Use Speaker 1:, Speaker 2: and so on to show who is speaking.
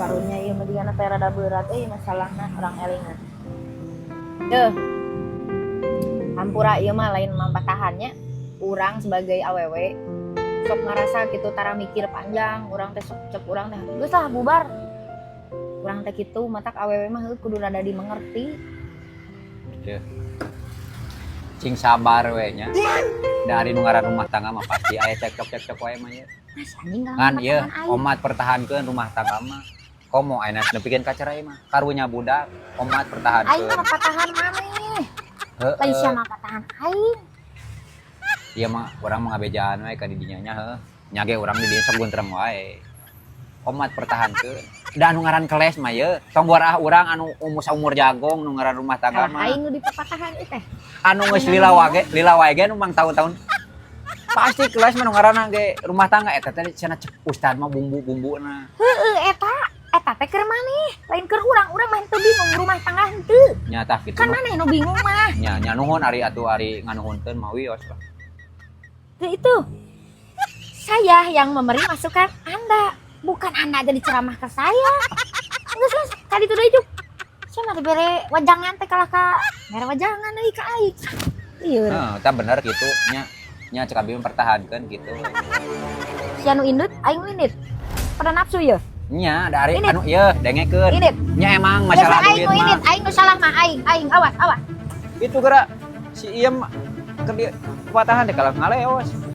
Speaker 1: Karunya ieu mah digana teh rada berat euy masalahna urang elingan. Deuh. Hampura, ieu mah lain mampatahannya. Urang sebagai awewe sok ngerasa gitu, tara mikir panjang, urang teh sok cek urang teh geus lah bubar. Urang teh kitu, matak awewe mah heuh kudu rada dimengerti.
Speaker 2: Cing sabar we nya. Dari nu ngaran rumah tangga mah pasti aya cekcok-cekcok wae mah ya.
Speaker 1: Mas, anjing.
Speaker 2: Ngan ieu omat pertahankeun rumah tangga mah. Komo ayeuna nepikeun ka cerai mah. Karunya budak, omat
Speaker 1: Aing
Speaker 2: pertahankeun.
Speaker 1: Mah patahan maneh.
Speaker 2: Heeh.
Speaker 1: Lain sia mah patahan aing.
Speaker 2: Ieu mah urang mah ngabejaan we ka didinya nya heuh. Nya ge urang di dieu sok guntreng wae. Omat pertahankeun. Da anu ngaran keles mah ye, tong ah urang anu umur saumur jagong nu ngaran rumah tangga
Speaker 1: Kalah
Speaker 2: mah.
Speaker 1: aing nu dipapatahan ieu teh.
Speaker 2: Anu geus lila wae ge nu mang tahun-tahun pasti kelas mah nu ngaranna ge rumah tangga eta teh cenah cek ustad mah bumbu-bumbuna.
Speaker 1: Heeh, eta eta teh keur maneh, lain keur urang. Urang mah henteu bingung rumah tangga henteu.
Speaker 2: Nya tah kitu
Speaker 1: Kan
Speaker 2: mah.
Speaker 1: Maneh nu bingung mah.
Speaker 2: Nya nya nuhun ari atuh ari nganuhunkeun mah wios lah.
Speaker 1: Teu itu. Saya yang memberi masukan Anda, bukan Anda jadi ceramah ke saya. Geus geus, tadi tuh deui juk. Sia mah dibere wajangan teh kalah ka mere wajangan deui ka aing. Iya.
Speaker 2: Heeh, tah bener kitu nya nya cek abi mah pertahankeun gitu.
Speaker 1: Sia nu indut, aing nu indit. Pada nafsu ya.
Speaker 2: Nya da ari
Speaker 1: Indit.
Speaker 2: Anu ieu dengekeun.
Speaker 1: Indit.
Speaker 2: Nya emang
Speaker 1: Biasa
Speaker 2: masalah
Speaker 1: aing
Speaker 2: duit
Speaker 1: nu indit,
Speaker 2: mah.
Speaker 1: Aing nu salah mah aing, aing awas, awas.
Speaker 2: Itu geura si ieu mah keur di patahan teh kalah ngaleos.